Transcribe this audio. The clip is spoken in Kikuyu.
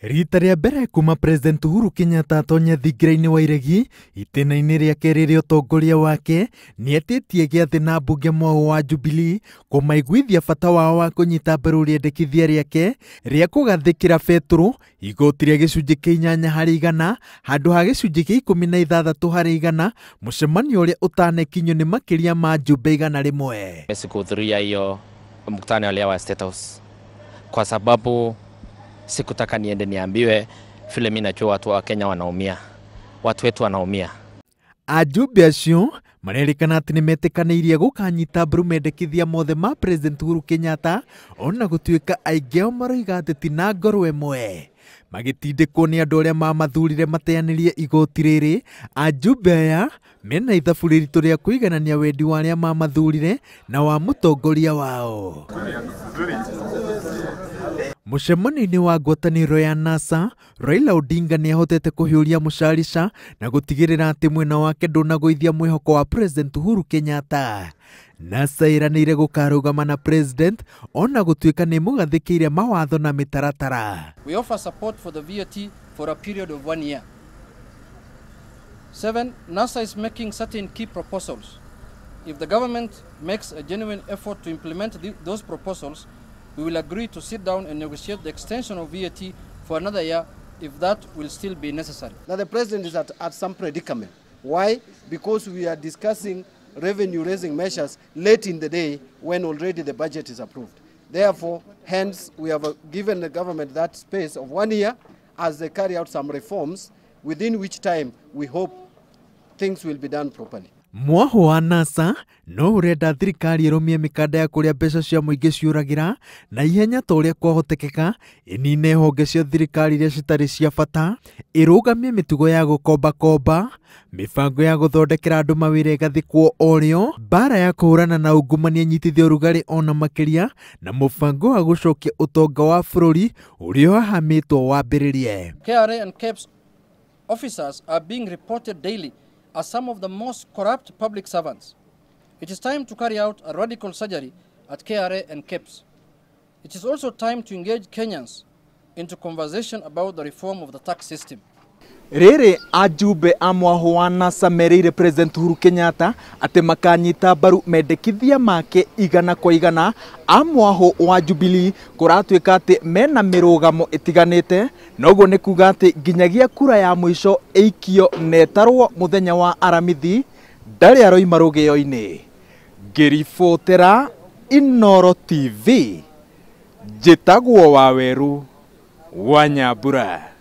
Rita rĩa mbere kuma President Uhuru Kenyatta atonye thingira-inĩ wa iregi itĩna-inĩ rĩa kerĩ rĩa ũtongoria wake, nĩetĩtie gĩathĩ na mbunge mwaũ wa Jubilee kũmaiguithia bata wao wa kũnyita mbaru rĩendekithia rĩake rĩa kũgathĩkĩra betũrũ igoti rĩa gĩcunjĩ kĩa 8% handũ ha gĩcunjĩ kĩa 16% mũcemanio ũrĩa ũtanekinyio nĩ makĩria ma njumbe 100. Sikuhudhuria hiyo mkutano leo wa State House kwa sababu sikutaka niende niambiwe vile mimi najua watu wa Kenya wanaumia, watu wetu wanaumia. Ajumbe acio marerĩkana atĩ nĩmetĩkanĩirie gũkanyita mbaru mendekithia mothe ma President Uhuru Kenyatta, ona gũtuĩka aingĩ ao maroiga atĩ ti na ngoro ĩmwe. Magĩtindĩkwo nĩ andũ arĩa mamathurire mateanĩrie igoti rĩrĩ, ajumbe aya mena ithabu rĩritũ rĩa kũiganania wendi wa arĩa mamathurire na wa mũtongoria wao. Mũcemanio-inĩ wa ngwatanĩro ya NASA, Raila Odinga nĩahotete kũhiũria mũcarica na gũtigĩrĩra atĩ mwena wake ndũnagũithia mwĩhoko wa President Uhuru Kenyatta. NASA ĩranĩire gũkarũgama na President ona gũtuĩka nĩ mũgathĩkĩire mawatho na mĩtaratara. We offer support for the VAT for a period of 1 year. 7, NASA is making certain key proposals. If the government makes a genuine effort to implement those proposals, we will agree to sit down and negotiate the extension of VAT for another year if that will still be necessary. Now the president is at some predicament. Why? Because we are discussing revenue raising measures late in the day when already the budget is approved. Therefore, hence, we have given the government that space of 1 year as they carry out some reforms, within which time we hope things will be done properly. Mwaho wa NASA no ũrenda thirikari ĩrũmie mĩkanda ya kũrĩa mbeca cia mũingĩ ciũragĩra na ihenya ta ũrĩa kwahotekeka, ĩnine honge cia thirikari iria citarĩ cia bata, ĩrũgamie mĩtugo ya gũkombakomba, mĩbango ya gũthondekera andũ mawĩra ĩgathĩkwo o rĩo, mbara ya kũhũrana na ungumania ĩnyitithio ũrugarĩ ona makĩria, na mũbango wa gũcokia ũtonga wa bũrũri ũrĩa ũhahamĩtwo wambĩrĩrie. KRA and KEBS officers are being reported daily as some of the most corrupt public servants. It is time to carry out a radical surgery at KRA and KEBS. It is also time to engage Kenyans into conversation about the reform of the tax system. Rĩrĩ ajumbe a mwaho wa NASA merĩire President Uhuru Kenyatta atĩ makanyita mbaru mendekithia make 100% a mwaho wa Jubilee kũratuĩka atĩ mena mĩrũgamo ĩtiganĩte, noguo nĩ kuga atĩ nginyagia kura ya mũico ĩikio na ĩtarwo mũthenya wa Aramithi ndarĩ aroima rũgĩo-inĩ. Ngĩribotera Inooro TV, njĩtagwo Waweru wa Nyambura.